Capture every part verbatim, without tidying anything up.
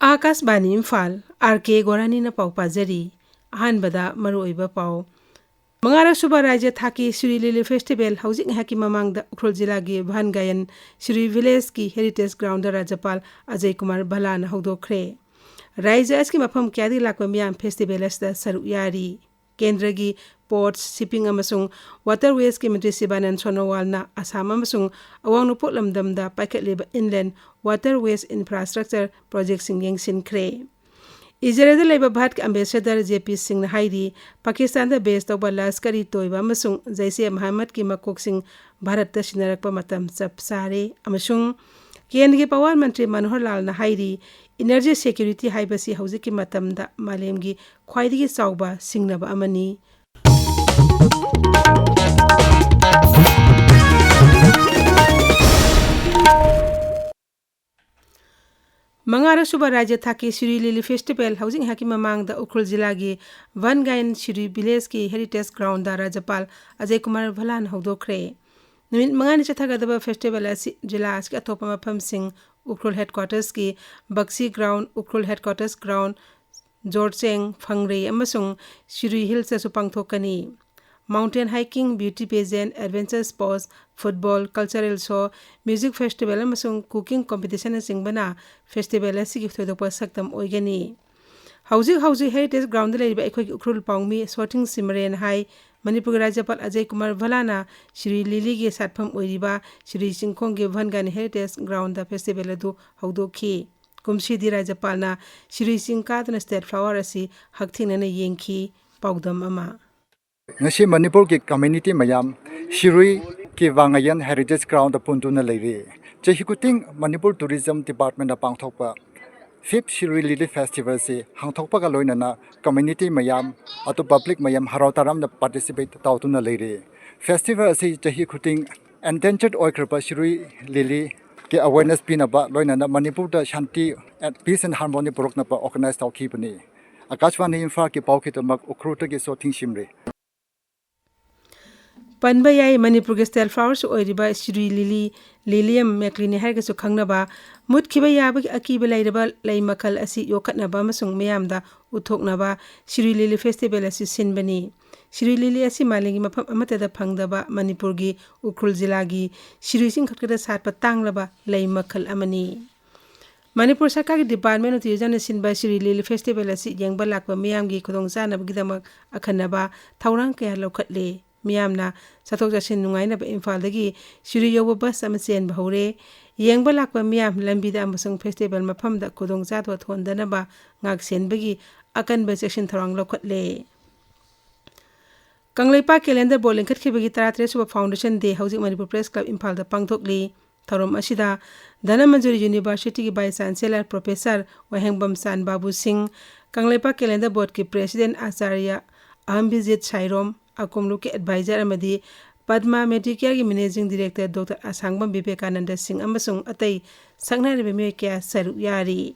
ꯑꯥꯀꯥꯁꯕꯥꯅꯤ Imphal, R ꯀꯦ ꯒꯣꯔꯥꯅꯤꯅ ꯄꯥꯎ ꯄꯥꯖꯔꯤ꯫ ꯑꯍꯥꯟꯕꯗ ꯃꯔꯨꯑꯣꯏꯕ ꯄꯥꯎ꯫ ꯃꯉꯥꯔꯛ ꯁꯨꯕ ꯔꯥꯖ꯭ꯌ ꯊꯥꯛꯀꯤ ꯁꯤꯔꯨꯏ ꯂꯤꯂꯤ ꯐꯦꯁꯇꯤꯚꯦꯜ ꯍꯧꯖꯤꯛ ꯉꯥꯏꯍꯥꯛꯀꯤ ꯃꯃꯥꯡꯗ ꯎꯈ꯭ꯔꯨꯜ ꯖꯤꯂꯥꯒꯤ ꯚꯥꯟꯒꯥꯌꯟ ꯁꯤꯔꯨꯏ ꯚꯤꯂꯦꯖꯀꯤ ꯍꯦꯔꯤꯇꯦꯖ ꯒ꯭ꯔꯥꯎꯟꯗ ꯔꯥꯖ꯭ꯌꯄꯥꯜ ꯑꯖꯌ ꯀꯨꯃꯥꯔ ꯚꯜꯂꯥꯅ ꯍꯧꯗꯣꯛꯈ꯭ꯔꯦ꯫ ꯔꯥꯖ꯭ꯌ ꯑꯁꯤꯒꯤ ꯃꯐꯝ ꯀꯌꯥꯗꯒꯤ ꯂꯥꯛꯄ ꯃꯤꯌꯥꯝ ꯐꯦꯁꯇꯤꯚꯦꯜ ꯑꯁꯤꯗ ꯁꯔꯨꯛ ꯌꯥꯔꯤ꯫ ꯀꯦꯟꯗ꯭ꯔꯒꯤ ꯄꯣꯔꯠꯁ, ꯁꯤꯞꯄꯤꯡ ꯑꯃꯁꯨꯡ ꯋꯥꯇꯔꯋꯦꯁꯀꯤ ꯃꯟꯇ꯭ꯔꯤ ꯁꯤꯕꯥꯅꯟ ꯁꯣꯅꯣꯋꯥꯜꯅ ꯑꯁꯥꯝ ꯑꯃꯁꯨꯡ ꯑꯋꯥꯡ ꯅꯣꯡꯄꯣꯛ ꯂꯝꯗꯝꯗ ꯄꯥꯏꯈꯠꯂꯤꯕ ꯏꯟꯂꯦꯟ ꯋꯥꯇꯔꯋꯦꯁ ꯏꯟꯐ꯭ꯔꯥꯁ꯭ꯇ꯭ꯔꯛꯆꯔ ꯄ꯭ꯔꯣꯖꯦꯛꯁꯤꯡ ꯌꯦꯡꯁꯤꯟꯈ꯭ꯔꯦ꯫ ꯏꯖꯔꯦꯜꯗ ꯂꯩꯕ ꯚꯥꯔꯠꯀꯤ ꯑꯝꯕꯦꯁꯦꯗꯔ ꯖꯦ ꯄꯤ ꯁꯤꯡꯅ ꯍꯥꯏꯔꯤ, ꯄꯥꯀꯤꯁꯇꯥꯟꯗ ꯕꯦꯁ ꯇꯧꯕ ꯂꯁꯀꯔꯤ ꯇꯣꯏꯕ ꯑꯃꯁꯨꯡ ꯖꯩꯁꯦ ꯃꯍꯥꯃꯠꯀꯤ ꯃꯀꯣꯛꯁꯤꯡ ꯚꯥꯔꯠꯇ ꯁꯤꯟꯅꯔꯛꯄ ꯃꯇꯝ ꯆꯞ ꯆꯥꯔꯦ ꯑꯃꯁꯨꯡ ꯀꯦꯟꯗ꯭ꯔꯒꯤ ꯄꯥꯋꯔ ꯃꯟꯇ꯭ꯔꯤ ꯃꯅꯣꯍꯔ ꯂꯥꯜꯅ ꯍꯥꯏꯔꯤ, ꯏꯅꯔꯖꯤ ꯁꯦꯀ꯭ꯌꯨꯔꯤꯇꯤ ꯍꯥꯏꯕꯁꯤ ꯍꯧꯖꯤꯛꯀꯤ ꯃꯇꯝꯗ ꯃꯥꯂꯦꯝꯒꯤ ꯈ꯭ꯋꯥꯏꯗꯒꯤ ꯆꯥꯎꯕ ꯁꯤꯡꯅꯕ ꯑꯃꯅꯤ꯫ ꯃꯉꯥꯔꯛ ꯁꯨꯕ ꯔꯥꯖ꯭ꯌ ꯊꯥꯛꯀꯤ ꯁꯤꯔꯨꯏ ꯂꯤꯂꯤ ꯐꯦꯁꯇꯤꯚꯦꯜ ꯍꯧꯖꯤꯛ ꯉꯥꯏꯍꯥꯛꯀꯤ ꯃꯃꯥꯡꯗ ꯎꯈ꯭ꯔꯨꯜ ꯖꯤꯂꯥꯒꯤ ꯚꯥꯟꯒꯥꯌꯟ ꯁꯤꯔꯨꯏ ꯚꯤꯂꯦꯖꯀꯤ ꯍꯦꯔꯤꯇꯦꯖ ꯒ꯭ꯔꯥꯎꯟꯗ ꯔꯥꯖ꯭ꯌꯄꯥꯜ ꯑꯖꯌ ꯀꯨꯃꯥꯔ ꯚꯜꯂꯥꯅ ꯍꯧꯗꯣꯛꯈ꯭ꯔꯦ꯫ ꯅꯨꯃꯤꯠ ꯃꯉꯥꯅꯤ ꯆꯠꯊꯒꯗꯕ ꯐꯦꯁꯇꯤꯚꯦꯜ ꯑꯁꯤ ꯖꯤꯂꯥ ꯑꯁꯤꯒꯤ ꯑꯇꯣꯞꯄ ꯃꯐꯝꯁꯤꯡ, ꯎꯈ꯭ꯔꯨꯜ ꯍꯦꯗꯀ꯭ꯋꯥꯇꯔꯁꯀꯤ Bakshi ground, Ukhrul headquarters ground, Jorchang, Phangrei ꯑꯃꯁꯨꯡ ꯁꯤꯔꯨꯏ ꯍꯤꯜꯁꯇꯁꯨ ꯄꯥꯡꯊꯣꯛꯀꯅꯤ꯫ Mountain hiking, beauty pageant, adventure sports, football, cultural show, music festival ꯑꯃꯁꯨꯡ ꯀꯨꯀꯤꯡ ꯀꯣꯝꯄꯤꯇꯤꯁꯟꯅꯆꯤꯡꯕꯅ ꯐꯦꯁꯇꯤꯚꯦꯜ ꯑꯁꯤꯒꯤ ꯊꯣꯏꯗꯣꯛꯄ ꯁꯛꯇꯝ ꯑꯣꯏꯒꯅꯤ꯫ ꯍꯧꯖꯤꯛ ꯍꯧꯖꯤꯛ ꯍꯦꯔꯤꯇꯦꯖ ꯒ꯭ꯔꯥꯎꯟꯗ ꯂꯩꯔꯤꯕ ꯑꯩꯈꯣꯏꯒꯤ ꯎꯈ꯭ꯔꯨꯜ ꯄꯥꯎꯃꯤ ꯁꯣꯊꯤꯡ ꯁꯤꯃꯔꯦꯟ ꯍꯥꯏ, ꯃꯅꯤꯄꯨꯔꯒꯤ ꯔꯥꯖ꯭ꯌꯄꯥꯜ ꯑꯖꯌ ꯀꯨꯃꯥꯔ ꯚꯜꯂꯥꯅ ꯁꯤꯔꯨꯏ ꯂꯤꯂꯤꯒꯤ ꯁꯥꯠꯐꯝ ꯑꯣꯏꯔꯤꯕ ꯁꯤꯔꯨꯏ ꯆꯤꯡꯈꯣꯡꯒꯤ ꯚꯟꯒꯥꯅꯤ ꯍꯦꯔꯤꯇꯦꯖ ꯒ꯭ꯔꯥꯎꯟꯗ ꯐꯦꯁꯇꯤꯚꯦꯜ ꯑꯗꯨ ꯍꯧꯗꯣꯛꯈꯤ꯫ ꯀꯨꯝꯁꯤꯗꯤ ꯔꯥꯖ꯭ꯌꯄꯥꯜꯅ ꯁꯤꯔꯨꯏ ꯆꯤꯡ ꯀꯥꯗꯨꯅ ꯁ꯭ꯇꯦꯠ ꯐ꯭ꯂꯥꯋꯔ ꯑꯁꯤ ꯍꯛꯊꯦꯡꯅꯅ ꯌꯦꯡꯈꯤ꯫ ꯄꯥꯎꯗꯝ ꯑꯃ꯫ ꯉꯁꯤ ꯃꯅꯤꯄꯨꯔꯒꯤ ꯀꯝꯃ꯭ꯌꯨꯅꯤꯇꯤ ꯃꯌꯥꯝ ꯁꯤꯔꯨꯏꯒꯤ ꯚꯥꯡꯒꯥꯌꯟ ꯍꯦꯔꯤꯇꯦꯖ ꯒ꯭ꯔꯥꯎꯟꯗ ꯄꯨꯟꯗꯨꯅ ꯂꯩꯔꯤ꯫ ꯆꯍꯤ ꯈꯨꯗꯤꯡ ꯃꯅꯤꯄꯨꯔ ꯇꯨꯔꯤꯖꯝ ꯗꯤꯄꯥꯔꯠꯃꯦꯟꯅ ꯄꯥꯡꯊꯣꯛꯄ ꯐꯤꯐ ꯁꯤꯔꯨꯏ ꯂꯤꯂꯤ ꯐꯦꯁꯇꯤꯚꯦꯜꯁꯤ ꯍꯥꯡꯊꯣꯛꯄꯒ ꯂꯣꯏꯅꯅ ꯀꯝꯃ꯭ꯌꯨꯅꯤꯇꯤ ꯃꯌꯥꯝ, ꯑꯇꯣꯞ ꯄꯕ꯭ꯂꯤꯛ ꯃꯌꯥꯝ ꯍꯔꯥꯎ ꯇꯔꯥꯝꯅ ꯄꯥꯔꯇꯤꯁꯤꯄꯦꯠ ꯇꯧꯗꯨꯅ ꯂꯩꯔꯤ꯫ ꯐꯦꯁꯇꯤꯚꯦꯜ ꯑꯁꯤ ꯆꯍꯤ ꯈꯨꯗꯤꯡ ꯑꯦꯟꯗꯦꯟꯖꯔꯗ ꯑꯣꯏꯈ꯭ꯔꯕ ꯁꯤꯔꯨꯏ ꯂꯤꯂꯤꯒꯤ ꯑꯦꯋꯦꯔꯅꯦꯁ ꯄꯤꯅꯕ, ꯂꯣꯏꯅꯅ ꯃꯅꯤꯄꯨꯔꯗ ꯁꯥꯟꯇꯤ, ꯄꯤꯁ ꯑꯦꯟ ꯍꯥꯔꯃꯣꯅꯤ ꯄꯨꯔꯛꯅꯕ ꯑꯣꯔꯒꯅꯥꯏꯖ ꯇꯧꯈꯤꯕꯅꯤ꯫ ꯑꯥꯀꯥꯁꯕꯥꯅꯤ ꯏꯝꯐꯥꯜꯒꯤ ꯄꯥꯎꯈꯤꯗꯃꯛ ꯎꯈ꯭ꯔꯨꯜꯗꯒꯤ ꯁꯣꯊꯤꯡ ꯁꯤꯝꯔꯤ꯫ ꯄꯟꯕ ꯌꯥꯏ, ꯃꯅꯤꯄꯨꯔꯒꯤ state flowers ꯑꯣꯏꯔꯤꯕ ꯁꯤꯔꯨꯏ ꯂꯤꯂꯤ, Lilium macleanei ꯍꯥꯏꯔꯒꯁꯨ ꯈꯪꯅꯕ, ꯃꯨꯠꯈꯤꯕ ꯌꯥꯕꯒꯤ ꯑꯀꯤꯕ ꯂꯩꯔꯕ ꯂꯩ ꯃꯈꯜ ꯑꯁꯤ ꯌꯣꯛꯈꯠꯅꯕ ꯑꯃꯁꯨꯡ ꯃꯤꯌꯥꯝꯗ ꯎꯠꯊꯣꯛꯅꯕ ꯁꯤꯔꯨꯏ ꯂꯤꯂꯤ festival ꯑꯁꯤ ꯁꯤꯟꯕꯅꯤ꯫ ꯁꯤꯔꯨꯏ ꯂꯤꯂꯤ ꯑꯁꯤ ꯃꯥꯂꯦꯝꯒꯤ ꯃꯐꯝ ꯑꯃꯠꯇꯗ ꯐꯪꯗꯕ ꯃꯅꯤꯄꯨꯔꯒꯤ ꯎꯈ꯭ꯔꯨꯜ ꯖꯤꯂꯥꯒꯤ ꯁꯤꯔꯨꯏ ꯆꯤꯡ ꯈꯛꯇꯗ ꯁꯥꯠꯄ ꯇꯥꯡꯂꯕ ꯂꯩ ꯃꯈꯜ ꯑꯃꯅꯤ꯫ ꯃꯅꯤꯄꯨꯔ ꯁꯔꯀꯥꯔꯒꯤ Department of Tourismꯅ ꯁꯤꯟꯕ ꯁꯤꯔꯨꯏ ꯂꯤꯂꯤ festival ꯑꯁꯤ ꯌꯦꯡꯕ ꯂꯥꯛꯄ ꯃꯤꯌꯥꯝꯒꯤ ꯈꯨꯗꯣꯡꯆꯥꯅꯕꯒꯤꯗꯃꯛ ꯑꯈꯟꯅꯕ ꯊꯧꯔꯥꯡ ꯀꯌꯥ ꯂꯧꯈꯠꯂꯦ꯫ ꯃꯤꯌꯥꯝꯅ ꯆꯠꯊꯣꯛ ꯆꯠꯁꯤꯟ ꯅꯨꯡꯉꯥꯏꯅꯕ ꯏꯝꯐꯥꯜꯗꯒꯤ ꯁꯤꯔꯨꯏ ꯌꯧꯕ bus ꯑꯃ ꯆꯦꯟꯕ ꯍꯧꯔꯦ꯫ ꯌꯦꯡꯕ ꯂꯥꯛꯄ ꯃꯤꯌꯥꯝ ꯂꯝꯕꯤꯗ ꯑꯃꯁꯨꯡ festival ꯃꯐꯝꯗ ꯈꯨꯗꯣꯡꯆꯥꯗꯕ ꯊꯣꯛꯍꯟꯗꯅꯕ ꯉꯥꯛꯁꯦꯟꯕꯒꯤ ꯑꯀꯟꯕ ꯆꯦꯛꯁꯤꯟ ꯊꯧꯔꯥꯡ ꯂꯧꯈꯠꯂꯦ꯫ ꯀꯪꯂꯩꯄꯥꯛ Calendar Board ꯂꯤꯡꯈꯠꯈꯤꯕꯒꯤ ꯇꯔꯥꯇꯔꯦꯠ ꯁꯨꯕ Foundation Day ꯍꯧꯖꯤꯛ ꯃꯅꯤꯄꯨꯔ Press Club ꯏꯝꯐꯥꯜꯗ ꯄꯥꯡꯊꯣꯛꯂꯤ꯫ ꯊꯧꯔꯝ ꯑꯁꯤꯗ ꯙꯅꯃꯟꯖꯨꯔꯤ Universityꯒꯤ Vice Chancellor Professor ꯋꯥꯍꯦꯡꯕꯝꯆꯥꯟ ꯕꯥꯕꯨ ꯁꯤꯡ, ꯀꯪꯂꯩꯄꯥꯛ Calendar Boardꯀꯤ President ꯑꯥꯆꯥꯔꯌ ꯑꯍꯝꯕꯤꯖꯤꯠ ꯁꯥꯏꯔꯣꯝ, ꯑꯀꯣꯝꯂꯨꯞꯀꯤ advisor ꯑꯃꯗꯤ Padma Medicareꯒꯤ Managing Director Doctor ꯑꯁꯥꯡꯕꯝ Vivekananda ꯁꯤꯡ ꯑꯃꯁꯨꯡ ꯑꯇꯩ ꯁꯛꯅꯥꯏꯔꯕ ꯃꯤꯑꯣꯏ ꯀꯌꯥ ꯁꯔꯨꯛ ꯌꯥꯔꯤ꯫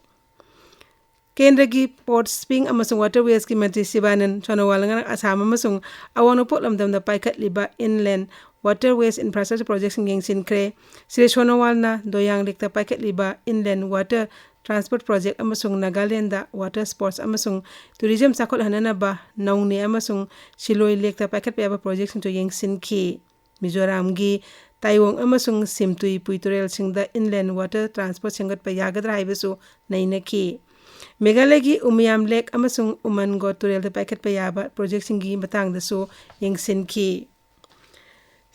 ꯀꯦꯟꯗ꯭ꯔꯒꯤ Ports, Shipping ꯑꯃꯁꯨꯡ Waterwaysꯀꯤ ꯃꯟꯇ꯭ꯔꯤ ꯁꯤꯕꯥꯅꯟ ꯁꯣꯅꯣꯋꯥꯜꯅ ꯉꯔꯥꯡ ꯑꯁꯥꯝ ꯑꯃꯁꯨꯡ ꯑꯋꯥꯡ ꯅꯣꯡꯄꯣꯛ ꯂꯝꯗꯝꯗ ꯄꯥꯏꯈꯠꯂꯤꯕ inland waterways infrastructure projectꯁꯤꯡ ꯌꯦꯡꯁꯤꯟꯈ꯭ꯔꯦ꯫ Shri ꯁꯣꯅꯣꯋꯥꯜꯅ ꯗꯣꯌꯥꯡ Lakeꯇ ꯄꯥꯏꯈꯠꯂꯤꯕ inland water transport project ꯑꯃꯁꯨꯡ ꯅꯥꯒꯥꯂꯦꯟꯗ water sports ꯑꯃꯁꯨꯡ tourism ꯆꯥꯎꯈꯠꯍꯟꯅꯅꯕ ꯅꯧꯅꯦ ꯑꯃꯁꯨꯡ ꯁꯤꯂꯣꯏ Lakeꯇ ꯄꯥꯏꯈꯠꯄ ꯌꯥꯕ projectꯁꯤꯡꯁꯨ ꯌꯦꯡꯁꯤꯟꯈꯤ꯫ ꯃꯤꯖꯣꯔꯥꯝꯒꯤ ꯇꯥꯏꯋꯣꯡ ꯑꯃꯁꯨꯡ ꯁꯤꯝꯇꯨꯏ ꯄꯨꯏ ꯇꯨꯔꯦꯜꯁꯤꯡꯗ inland water transport ꯁꯦꯝꯒꯠꯄ ꯌꯥꯒꯗ꯭ꯔꯥ ꯍꯥꯏꯕꯁꯨ ꯅꯩꯅꯈꯤ꯫ ꯃꯦꯘꯥꯂꯌꯒꯤ ꯎꯃꯤꯌꯥꯝ Lake ꯑꯃꯁꯨꯡ ꯎꯃꯟꯒꯣꯠ ꯇꯨꯔꯦꯜꯗ ꯄꯥꯏꯈꯠꯄ ꯌꯥꯕ projectꯁꯤꯡꯒꯤ ꯃꯇꯥꯡꯗꯁꯨ ꯌꯦꯡꯁꯤꯟꯈꯤ꯫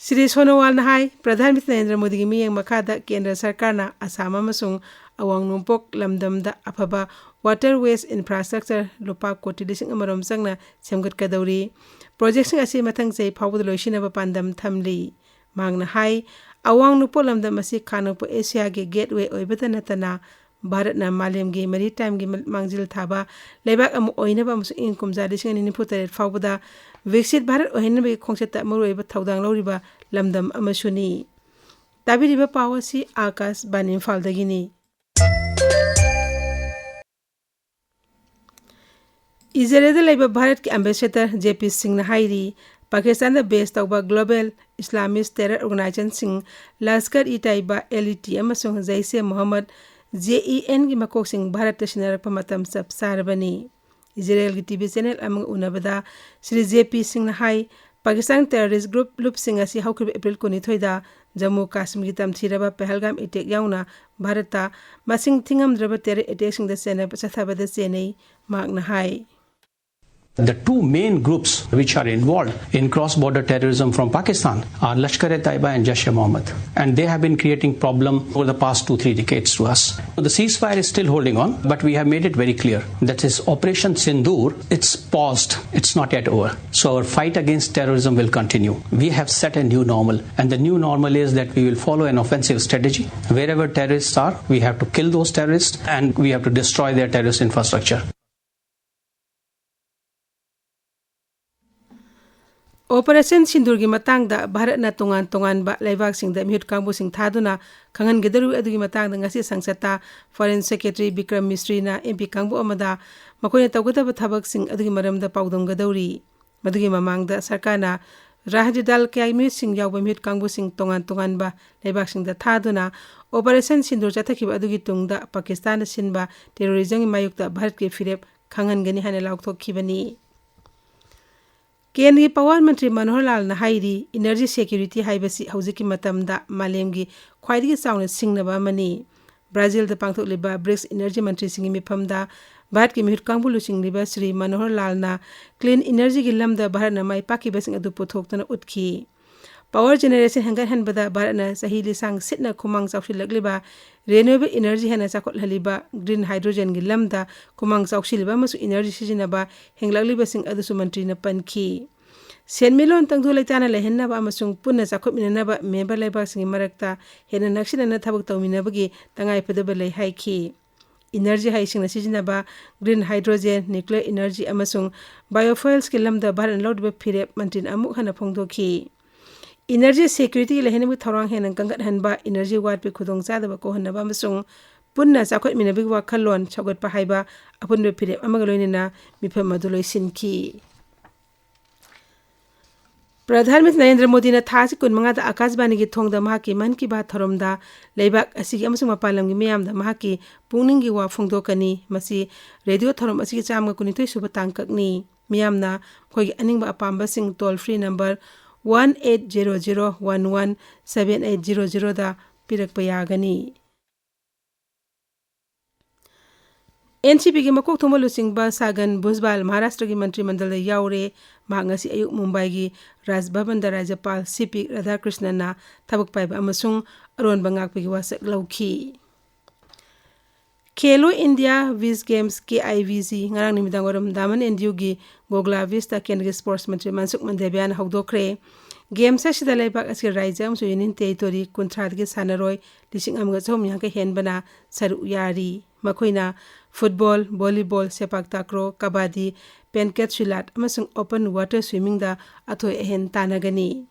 ꯁ꯭ꯔꯤ ꯁꯣꯅꯣꯋꯥꯜꯅ ꯍꯥꯏ, ꯄ꯭ꯔꯙꯥꯟ ꯃꯟꯇ꯭ꯔꯤ ꯅꯔꯦꯟꯗ꯭ꯔ ꯃꯣꯗꯤꯒꯤ ꯃꯤꯠꯌꯦꯡ ꯃꯈꯥꯗ ꯀꯦꯟꯗ꯭ꯔ ꯁꯔꯀꯥꯔꯅ ꯑꯁꯥꯝ ꯑꯃꯁꯨꯡ ꯑꯋꯥꯡ ꯅꯣꯡꯄꯣꯛ ꯂꯝꯗꯝꯗ ꯑꯐꯕ waterways infrastructure ꯂꯨꯄꯥ ꯀꯣꯇꯤ ꯂꯤꯁꯤꯡ ꯑꯃꯔꯣꯝ ꯆꯪꯅ ꯁꯦꯝꯒꯠꯀꯗꯧꯔꯤ꯫ Projectꯁꯤꯡ ꯑꯁꯤ ꯃꯊꯪ ꯆꯍꯤ ꯐꯥꯎꯕꯗ ꯂꯣꯏꯁꯤꯟꯅꯕ ꯄꯥꯟꯗꯝ ꯊꯝꯂꯤ꯫ ꯃꯍꯥꯛꯅ ꯍꯥꯏ, ꯑꯋꯥꯡ ꯅꯣꯡꯄꯣꯛ ꯂꯝꯗꯝ ꯑꯁꯤ ꯈꯥ ꯅꯣꯡꯄꯣꯛ ꯑꯦꯁꯤꯌꯥꯒꯤ gateway ꯑꯣꯏꯕꯇ ꯅꯠꯇꯅ ꯚꯥꯔꯠꯅ ꯃꯥꯂꯦꯝꯒꯤ maritimeꯒꯤ ꯃ-, ꯃꯥꯡꯖꯤꯜ ꯊꯥꯕ ꯂꯩꯕꯥꯛ ꯑꯃ ꯑꯣꯏꯅꯕ ꯑꯃꯁꯨꯡ ꯏꯪ ꯀꯨꯝꯖꯥ ꯂꯤꯁꯤꯡ ꯑꯅꯤ ꯅꯤꯐꯨ ꯇꯔꯦꯠ ꯐꯥꯎꯕꯗ ꯋꯤꯛꯁꯤꯠ ꯚꯥꯔꯠ ꯑꯣꯏꯍꯟꯅꯕꯒꯤ ꯈꯣꯡꯆꯠꯇ ꯃꯔꯨꯑꯣꯏꯕ ꯊꯧꯗꯥꯡ ꯂꯧꯔꯤꯕ ꯂꯝꯗꯝ ꯑꯃꯁꯨꯅꯤ꯫ ꯇꯥꯕꯤꯔꯤꯕ ꯄꯥꯎ ꯑꯁꯤ ꯑꯥꯀꯥꯁꯕꯥꯅꯤ ꯏꯝꯐꯥꯜꯗꯒꯤꯅꯤ꯫ ꯏꯖꯔꯦꯜꯗ ꯂꯩꯕ ꯚꯥꯔꯠꯀꯤ ambassador ꯖꯦ ꯄꯤ ꯁꯤꯡꯅ ꯍꯥꯏꯔꯤ, ꯄꯥꯀꯤꯁꯇꯥꯟꯗ ꯕꯦꯁ ꯇꯧꯕ global ꯏꯁꯂꯥꯃꯤꯁ terror ꯑꯣꯔꯒꯅꯥꯏꯖꯦꯁꯟꯁꯤꯡ Lashkar E ꯇꯥꯏꯕꯥ, L E T, ꯑꯃꯁꯨꯡ ꯖꯩꯁꯦ ꯃꯣꯍꯝꯃꯗ, ꯖꯦ ꯏ ꯑꯦꯟꯒꯤ ꯃꯀꯣꯛꯁꯤꯡ ꯚꯥꯔꯠꯇ ꯁꯤꯟꯅꯔꯛꯄ ꯃꯇꯝ ꯆꯞ ꯆꯥꯔꯕꯅꯤ꯫ ꯏꯖꯔꯦꯜꯒꯤ ꯇꯤ ꯚꯤ ꯆꯦꯅꯦꯜ ꯑꯃꯒ ꯎꯅꯕꯗ ꯁ꯭ꯔꯤ ꯖꯦ ꯄꯤ ꯁꯤꯡꯅ ꯍꯥꯏ, ꯄꯥꯀꯤꯁꯇꯥꯟ ꯇꯦꯔꯣꯔꯤꯁ꯭ꯠ ꯒ꯭ꯔꯨꯞ ꯂꯨꯞꯁꯤꯡ ꯑꯁꯤ ꯍꯧꯈꯤꯕ ꯑꯦꯄ꯭ꯔꯤꯜ ꯀꯨꯟꯅꯤꯊꯣꯏꯗ ꯖꯝꯃꯨ ꯀꯥꯁꯃꯤꯔꯒꯤ ꯇꯝꯊꯤꯔꯕ ꯄꯍꯜꯒꯥꯝ ꯑꯦꯇꯦꯛ ꯌꯥꯎꯅ ꯚꯥꯔꯠꯇ ꯃꯁꯤꯡ ꯊꯤꯉꯝꯗ꯭ꯔꯕ ꯇꯦꯔꯣꯔ ꯑꯦꯇꯦꯛꯁꯤꯡꯗ ꯆꯦꯟꯅꯕ ꯆꯠꯊꯕꯗ ꯆꯦꯟꯅꯩ꯫ ꯃꯍꯥꯛꯅ ꯍꯥꯏ, The two main groups which are involved in cross-border terrorism from Pakistan are Lashkar-e-Taiba and Jaish-e-Mohammed, and they have been creating problem over the past two, three decades to us. The ceasefire is still holding on, but we have made it very clear that this Operation Sindoor, it's paused, it's not yet over. So our fight against terrorism will continue. We have set a new normal, and the new normal is that we will follow an offensive strategy. Wherever terrorists are, we have to kill those terrorists, and we have to destroy their terrorist infrastructure. Operation ꯁꯤꯟꯗꯨꯔꯒꯤ ꯃꯇꯥꯡꯗ ꯚꯥꯔꯠꯅ ꯇꯣꯉꯥꯟ ꯇꯣꯉꯥꯟꯕ ꯂꯩꯕꯥꯛꯁꯤꯡꯗ ꯃꯤꯍꯨꯠ ꯀꯥꯡꯕꯨꯁꯤꯡ ꯊꯥꯗꯨꯅ ꯈꯪꯍꯟꯒꯗꯧꯔꯤꯕ ꯑꯗꯨꯒꯤ ꯃꯇꯥꯡꯗ ꯉꯁꯤ ꯁꯪꯁꯠꯇ ꯐꯣꯔꯦꯟ ꯁꯦꯀ꯭ꯔꯦꯇꯔꯤ ꯕꯤꯀ꯭ꯔꯝ ꯃꯤꯁ꯭ꯔꯤꯅ ꯑꯦꯝ ꯄꯤ ꯀꯥꯡꯕꯨ ꯑꯃꯗ ꯃꯈꯣꯏꯅ ꯇꯧꯒꯗꯕ ꯊꯕꯛꯁꯤꯡ ꯑꯗꯨꯒꯤ ꯃꯔꯝꯗ ꯄꯥꯎꯗꯝꯒꯗꯧꯔꯤ꯫ ꯃꯗꯨꯒꯤ ꯃꯃꯥꯡꯗ ꯁꯔꯀꯥꯔꯅ ꯔꯥꯍꯖꯤꯗꯥꯜ ꯀꯌꯥꯒꯤ ꯃꯤꯍꯨꯠꯁꯤꯡ ꯌꯥꯎꯕ ꯃꯤꯍꯨꯠ ꯀꯥꯡꯕꯨꯁꯤꯡ ꯇꯣꯉꯥꯟ ꯇꯣꯉꯥꯟꯕ ꯂꯩꯕꯥꯛꯁꯤꯡꯗ ꯊꯥꯗꯨꯅ ꯑꯣꯄꯔꯦꯁꯟ ꯁꯤꯟꯗꯨꯔ ꯆꯠꯊꯈꯤꯕ ꯑꯗꯨꯒꯤ ꯇꯨꯡꯗ ꯄꯥꯀꯤꯁꯇꯥꯟꯅ ꯁꯤꯟꯕ ꯇꯦꯔꯣꯔꯤꯖꯝꯒꯤ ꯃꯥꯌꯣꯛꯇ ꯚꯥꯔꯠꯀꯤ ꯐꯤꯔꯦꯞ ꯈꯪꯍꯟꯒꯅꯤ ꯍꯥꯏꯅ ꯂꯥꯎꯊꯣꯛꯈꯤꯕꯅꯤ꯫ ꯀꯦꯟꯗ꯭ꯔꯒꯤ ꯄꯥꯋꯔ ꯃꯟꯇ꯭ꯔꯤ ꯃꯅꯣꯍꯔ ꯂꯥꯜꯅ ꯍꯥꯏꯔꯤ, ꯏꯅꯔꯖꯤ ꯁꯦꯀ꯭ꯌꯨꯔꯤꯇꯤ ꯍꯥꯏꯕꯁꯤ ꯍꯧꯖꯤꯛꯀꯤ ꯃꯇꯝꯗ ꯃꯥꯂꯦꯝꯒꯤ ꯈ꯭ꯋꯥꯏꯗꯒꯤ ꯆꯥꯎꯅ ꯁꯤꯡꯅꯕ ꯑꯃꯅꯤ꯫ ꯕ꯭ꯔꯥꯖꯤꯜꯗ ꯄꯥꯡꯊꯣꯛꯂꯤꯕ ꯕ꯭ꯔꯤꯛꯁ ꯏꯅꯔꯖꯤ ꯃꯟꯇ꯭ꯔꯤꯁꯤꯡꯒꯤ ꯃꯤꯐꯝꯗ ꯚꯥꯔꯠꯀꯤ ꯃꯤꯍꯨꯠ ꯀꯥꯡꯕꯨ ꯂꯨꯆꯤꯡꯂꯤꯕ ꯁ꯭ꯔꯤ ꯃꯅꯣꯍꯔ ꯂꯥꯜꯅ ꯀ꯭ꯂꯤꯟ ꯏꯅꯔꯖꯤꯒꯤ ꯂꯝꯗ ꯚꯥꯔꯠꯅ ꯃꯥꯏ ꯄꯥꯛꯈꯤꯕꯁꯤꯡ ꯑꯗꯨ ꯄꯨꯊꯣꯛꯇꯨꯅ ꯎꯠꯈꯤ꯫ ꯄꯥꯋꯔ ꯖꯦꯅꯦꯔꯦꯁꯟ ꯍꯦꯟꯒꯠꯍꯟꯕꯗ ꯚꯥꯔꯠꯅ ꯆꯍꯤ ꯂꯤꯁꯥꯡ ꯁꯤꯠꯅ ꯈꯨꯃꯥꯡ ꯆꯥꯎꯁꯤꯜꯂꯛꯂꯤꯕ ꯔꯤꯅ꯭ꯌꯨꯑꯦꯕꯜ ꯏꯅꯔꯖꯤ ꯍꯦꯟꯅ ꯆꯥꯎꯈꯠꯍꯜꯂꯤꯕ ꯒ꯭ꯔꯤꯟ ꯍꯥꯏꯗ꯭ꯔꯣꯖꯦꯟꯒꯤ ꯂꯝꯗ ꯈꯨꯃꯥꯡ ꯆꯥꯎꯁꯤꯜꯂꯤꯕ ꯑꯃꯁꯨꯡ ꯏꯅꯔꯖꯤ ꯁꯤꯖꯤꯟꯅꯕ ꯍꯦꯟꯒꯠꯂꯛꯂꯤꯕꯁꯤꯡ ꯑꯗꯨꯁꯨ ꯃꯟꯇ꯭ꯔꯤꯅ ꯄꯟꯈꯤ꯫ ꯁꯦꯟꯃꯤꯠꯂꯣꯟ ꯇꯪꯗꯨ ꯂꯩꯇꯥꯅ ꯂꯩꯍꯟꯅꯕ ꯑꯃꯁꯨꯡ ꯄꯨꯟꯅ ꯆꯥꯎꯈꯠꯃꯤꯟꯅꯅꯕ ꯃꯦꯝꯕꯔ ꯂꯩꯕꯥꯛꯁꯤꯡꯒꯤ ꯃꯔꯛꯇ ꯍꯦꯟꯅ ꯅꯛꯁꯤꯟꯅꯅ ꯊꯕꯛ ꯇꯧꯃꯤꯟꯅꯕꯒꯤ ꯇꯉꯥꯏꯐꯗꯕ ꯂꯩ ꯍꯥꯏꯈꯤ꯫ ꯏꯅꯔꯖꯤ ꯍꯩꯁꯤꯡꯅ ꯁꯤꯖꯤꯟꯅꯕ ꯒ꯭ꯔꯤꯟ ꯍꯥꯏꯗ꯭ꯔꯣꯖꯦꯟ, ꯅ꯭ꯌꯨꯀ꯭ꯂꯤꯌꯔ ꯏꯅꯔꯖꯤ ꯑꯃꯁꯨꯡ ꯕꯥꯏꯑꯣꯐ꯭ꯌꯨꯑꯦꯜꯁꯀꯤ ꯂꯝꯗ ꯚꯥꯔꯠꯅ ꯂꯧꯔꯤꯕ ꯐꯤꯔꯦꯞ ꯃꯟꯇ꯭ꯔꯤꯅ ꯑꯃꯨꯛ ꯍꯟꯅ ꯐꯣꯡꯗꯣꯛꯈꯤ꯫ ꯏꯅꯔꯖꯤ ꯁꯦꯀ꯭ꯌꯨꯔꯤꯇꯤ ꯂꯩꯍꯟꯅꯕꯒꯤ ꯊꯧꯔꯥꯡ ꯍꯦꯟꯅ ꯀꯟꯒꯠꯍꯟꯕ, ꯏꯅꯔꯖꯤ ꯋꯥꯠꯄꯒꯤ ꯈꯨꯗꯣꯡꯆꯥꯗꯕ ꯀꯣꯛꯍꯟꯅꯕ ꯑꯃꯁꯨꯡ ꯄꯨꯟꯅ ꯆꯥꯎꯈꯠꯃꯤꯟꯅꯕꯒꯤ ꯋꯥꯈꯜꯂꯣꯟ ꯁꯧꯒꯠꯄ ꯍꯥꯏꯕ ꯑꯄꯨꯟꯕ ꯐꯤꯔꯦꯞ ꯑꯃꯒ ꯂꯣꯏꯅꯅ ꯃꯤꯐꯝ ꯑꯗꯨ ꯂꯣꯏꯁꯤꯟꯈꯤ꯫ ꯄ꯭ꯔꯙꯥꯟ ꯃꯟꯇ꯭ꯔꯤ ꯅꯔꯦꯟꯗ꯭ꯔ ꯃꯣꯗꯤꯅ ꯊꯥ ꯑꯁꯤ ꯀꯨꯟꯃꯉꯥꯗ ꯑꯥꯀꯥꯁꯕꯥꯅꯤꯒꯤ ꯊꯣꯡꯗ ꯃꯍꯥꯛꯀꯤ ꯃꯟ ꯀꯤ ꯕꯥꯠ ꯊꯧꯔꯝꯗ ꯂꯩꯕꯥꯛ ꯑꯁꯤꯒꯤ ꯑꯃꯁꯨꯡ ꯃꯄꯥꯟ ꯂꯝꯒꯤ ꯃꯤꯌꯥꯝꯗ ꯃꯍꯥꯛꯀꯤ ꯄꯨꯛꯅꯤꯡꯒꯤ ꯋꯥ ꯐꯣꯡꯗꯣꯛꯀꯅꯤ꯫ ꯃꯁꯤ ꯔꯦꯗꯤꯑꯣ ꯊꯧꯔꯝ ꯑꯁꯤꯒꯤ ꯆꯥꯝꯃꯒ ꯀꯨꯟꯅꯤꯊꯣꯏ ꯁꯨꯕ ꯇꯥꯡꯀꯛꯅꯤ꯫ ꯃꯤꯌꯥꯝꯅ ꯃꯈꯣꯏꯒꯤ ꯑꯅꯤꯡꯕ ꯑꯄꯥꯝꯕꯁꯤꯡ toll free number one eight zero zero one one seven eight zero zero ꯗ ꯄꯤꯔꯛꯄ ꯌꯥꯒꯅꯤ꯫ ꯑꯦꯟ ꯁꯤ ꯄꯤꯒꯤ ꯃꯀꯣꯛ ꯊꯣꯡꯕ ꯂꯨꯆꯤꯡꯕ ꯁꯥꯒꯟ ꯚꯨꯖꯕꯥꯜ ꯃꯍꯥꯔꯥꯁꯇ꯭ꯔꯒꯤ ꯃꯟꯇ꯭ꯔꯤ ꯃꯟꯗꯜꯗ ꯌꯥꯎꯔꯦ꯫ ꯃꯍꯥꯛ ꯉꯁꯤ ꯑꯌꯨꯛ ꯃꯨꯝꯕꯥꯏꯒꯤ ꯔꯥꯖ ꯚꯕꯟꯗ ꯔꯥꯖ꯭ꯌꯄꯥꯜ ꯁꯤ ꯄꯤ ꯔꯥꯙꯥꯀ꯭ꯔꯤꯁꯅꯟꯅ ꯊꯕꯛ ꯄꯥꯏꯕ ꯑꯃꯁꯨꯡ ꯑꯔꯣꯟꯕ ꯉꯥꯛꯄꯒꯤ ꯋꯥꯁꯛ ꯂꯧꯈꯤ꯫ ꯈꯦꯂꯣ ꯏꯟꯗꯤꯌꯥ ꯕꯤꯆ ꯒꯦꯝꯁ, ꯀꯦ ꯑꯥꯏ ꯕꯤ ꯖꯤ, ꯉꯔꯥꯡ ꯅꯨꯃꯤꯗꯥꯡ ꯋꯥꯏꯔꯝ ꯗꯥꯃꯟ ꯑꯦꯟ ꯗꯤꯌꯨꯒꯤ ꯒꯣꯒꯂꯥ ꯕꯤꯆꯇ ꯀꯦꯟꯗ꯭ꯔꯒꯤ ꯁ꯭ꯄꯣꯔꯠꯁ ꯃꯟꯇ꯭ꯔꯤ ꯃꯟꯁꯨꯈ ꯃꯟꯗꯥꯚꯤꯌꯥꯅ ꯍꯧꯗꯣꯛꯈ꯭ꯔꯦ꯫ ꯒꯦꯝꯁ ꯑꯁꯤꯗ ꯂꯩꯕꯥꯛ ꯑꯁꯤꯒꯤ ꯔꯥꯖ꯭ꯌ ꯑꯃꯁꯨꯡ ꯌꯨꯅꯤꯌꯟ ꯇꯦꯔꯤꯇꯣꯔꯤ ꯀꯨꯟꯊ꯭ꯔꯥꯗꯒꯤ ꯁꯥꯟꯅꯔꯣꯏ ꯂꯤꯁꯤꯡ ꯑꯃꯒ ꯆꯍꯨꯝ ꯌꯥꯡꯈꯩ ꯍꯦꯟꯕꯅ ꯁꯔꯨꯛ ꯌꯥꯔꯤ꯫ ꯃꯈꯣꯏꯅ ꯐꯨꯠꯕꯣꯜ, ꯚꯣꯂꯤꯕꯣꯜ, ꯁꯦꯄꯥꯛ ꯇꯥꯀ꯭ꯔꯣ, ꯀꯕꯥꯗꯤ, ꯄꯦꯟꯀꯦꯠ ꯁꯨꯏꯂꯥꯠ ꯑꯃꯁꯨꯡ ꯑꯣꯄꯟ ꯋꯥꯇꯔ ꯁ꯭ꯋꯤꯃꯤꯡꯗ ꯑꯊꯣꯏ ꯑꯍꯦꯟ ꯇꯥꯟꯅꯒꯅꯤ꯫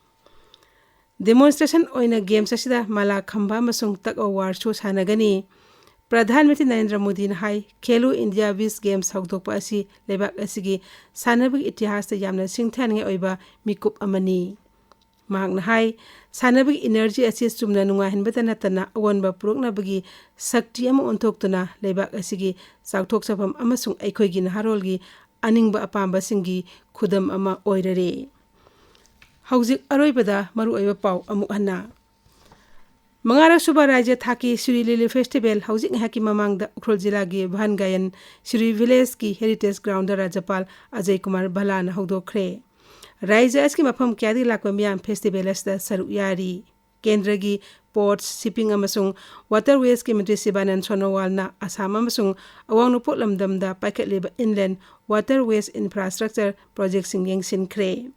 ꯗꯦꯃꯣꯟꯁꯇ꯭ꯔꯦꯁꯟ ꯑꯣꯏꯅ ꯒꯦꯝꯁ ꯑꯁꯤꯗ ꯃꯂꯥ ꯈꯝꯕ ꯑꯃꯁꯨꯡ tug of warꯁꯨ ꯁꯥꯟꯅꯒꯅꯤ꯫ ꯄ꯭ꯔꯙꯥꯟ ꯃꯟꯇ꯭ꯔꯤ ꯅꯔꯦꯟꯗ꯭ꯔ ꯃꯣꯗꯤꯅ ꯍꯥꯏ, ꯈꯦꯂꯣ ꯏꯟꯗꯤꯌꯥ ꯕꯤꯆ ꯒꯦꯝꯁ ꯍꯧꯗꯣꯛꯄ ꯑꯁꯤ ꯂꯩꯕꯥꯛ ꯑꯁꯤꯒꯤ ꯁꯥꯟꯅꯕꯒꯤ ꯏꯇꯤꯍꯥꯁꯇ ꯌꯥꯝꯅ ꯁꯤꯡꯊꯥꯅꯤꯡꯉꯥꯏ ꯑꯣꯏꯕ ꯃꯤꯀꯨꯞ ꯑꯃꯅꯤ꯫ ꯃꯍꯥꯛꯅ ꯍꯥꯏ, ꯁꯥꯟꯅꯕꯒꯤ ꯏꯅꯔꯖꯤ ꯑꯁꯤ ꯆꯨꯝꯅ ꯅꯨꯡꯉꯥꯏꯍꯟꯕꯇ ꯅꯠꯇꯅ ꯑꯑꯣꯟꯕ ꯄꯨꯔꯛꯅꯕꯒꯤ ꯁꯛꯇꯤ ꯑꯃ ꯑꯣꯟꯊꯣꯛꯇꯨꯅ ꯂꯩꯕꯥꯛ ꯑꯁꯤꯒꯤ ꯆꯥꯎꯊꯣꯛꯆꯐꯝ ꯑꯃꯁꯨꯡ ꯑꯩꯈꯣꯏꯒꯤ ꯅꯍꯥꯔꯣꯜꯒꯤ ꯑꯅꯤꯡꯕ ꯑꯄꯥꯝꯕꯁꯤꯡꯒꯤ ꯈꯨꯗꯝ ꯑꯃ ꯑꯣꯏꯔꯔꯦ꯫ ꯍꯧꯖꯤꯛ ꯑꯔꯣꯏꯕꯗ ꯃꯔꯨꯑꯣꯏꯕ ꯄꯥꯎ ꯑꯃꯨꯛ ꯍꯟꯅ꯫ ꯃꯉꯥꯔꯛ ꯁꯨꯕ ꯔꯥꯖ꯭ꯌ ꯊꯥꯛꯀꯤ ꯁꯤꯔꯨꯏ ꯂꯤꯂꯤ ꯐꯦꯁꯇꯤꯚꯦꯜ ꯍꯧꯖꯤꯛ ꯉꯥꯏꯍꯥꯛꯀꯤ ꯃꯃꯥꯡꯗ ꯎꯈ꯭ꯔꯨꯜ ꯖꯤꯂꯥꯒꯤ ꯚꯥꯟꯒꯥꯌꯟ ꯁꯤꯔꯨꯏ ꯚꯤꯂꯦꯖꯀꯤ ꯍꯦꯔꯤꯇꯦꯖ ꯒ꯭ꯔꯥꯎꯟꯗ ꯔꯥꯖ꯭ꯌꯄꯥꯜ ꯑꯖꯌ ꯀꯨꯃꯥꯔ ꯚꯜꯂꯥꯅ ꯍꯧꯗꯣꯛꯈ꯭ꯔꯦ꯫ ꯔꯥꯖ꯭ꯌ ꯑꯁꯤꯒꯤ ꯃꯐꯝ ꯀꯌꯥꯗꯒꯤ ꯂꯥꯛꯄ ꯃꯤꯌꯥꯝ ꯐꯦꯁꯇꯤꯚꯦꯜ ꯑꯁꯤꯗ ꯁꯔꯨꯛ ꯌꯥꯔꯤ꯫ ꯀꯦꯟꯗ꯭ꯔꯒꯤ ꯄꯣꯔꯠꯁ, ꯁꯤꯞꯄꯤꯡ ꯑꯃꯁꯨꯡ ꯋꯥꯇꯔ ꯋꯦꯁꯀꯤ ꯃꯟꯇ꯭ꯔꯤ ꯁꯤꯕꯥꯅꯟ ꯁꯣꯅꯣꯋꯥꯜꯅ ꯑꯁꯥꯝ ꯑꯃꯁꯨꯡ ꯑꯋꯥꯡ ꯅꯣꯡꯄꯣꯛ ꯂꯝꯗꯝꯗ ꯄꯥꯏꯈꯠꯂꯤꯕ inland water ways infrastructure projectꯁꯤꯡ ꯌꯦꯡꯁꯤꯟꯈ꯭ꯔꯦ꯫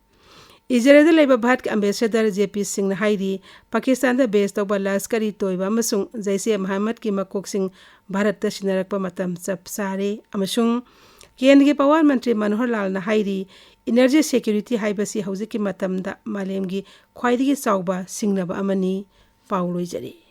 ꯏꯖꯔꯦꯜꯗ ꯂꯩꯕ ꯚꯥꯔꯠꯀꯤ ꯑꯝꯕꯦꯁꯦꯗꯔ ꯖꯦ ꯄꯤ ꯁꯤꯡꯅ ꯍꯥꯏꯔꯤ, ꯄꯥꯀꯤꯁꯇꯥꯟꯗ ꯕꯦꯁ ꯇꯧꯕ ꯂꯁꯀꯔ-ꯏ-ꯇꯣꯏꯕ ꯑꯃꯁꯨꯡ ꯖꯩꯁꯦ ꯃꯍꯝꯃꯗꯀꯤ ꯃꯀꯣꯛꯁꯤꯡ ꯚꯥꯔꯠꯇ ꯁꯤꯟꯅꯔꯛꯄ ꯃꯇꯝ ꯆꯞ ꯆꯥꯔꯦ ꯑꯃꯁꯨꯡ ꯀꯦꯟꯗ꯭ꯔꯒꯤ ꯄꯥꯋꯔ ꯃꯟꯇ꯭ꯔꯤ ꯃꯅꯣꯍꯔ ꯂꯥꯜꯅ ꯍꯥꯏꯔꯤ, ꯏꯅꯔꯖꯤ ꯁꯦꯀ꯭ꯌꯨꯔꯤꯇꯤ ꯍꯥꯏꯕꯁꯤ ꯍꯧꯖꯤꯛꯀꯤ ꯃꯇꯝꯗ ꯃꯥꯂꯦꯝꯒꯤ ꯈ꯭ꯋꯥꯏꯗꯒꯤ ꯆꯥꯎꯕ ꯁꯤꯡꯅꯕ ꯑꯃꯅꯤ꯫ ꯄꯥꯎ ꯂꯣꯏꯖꯔꯦ꯫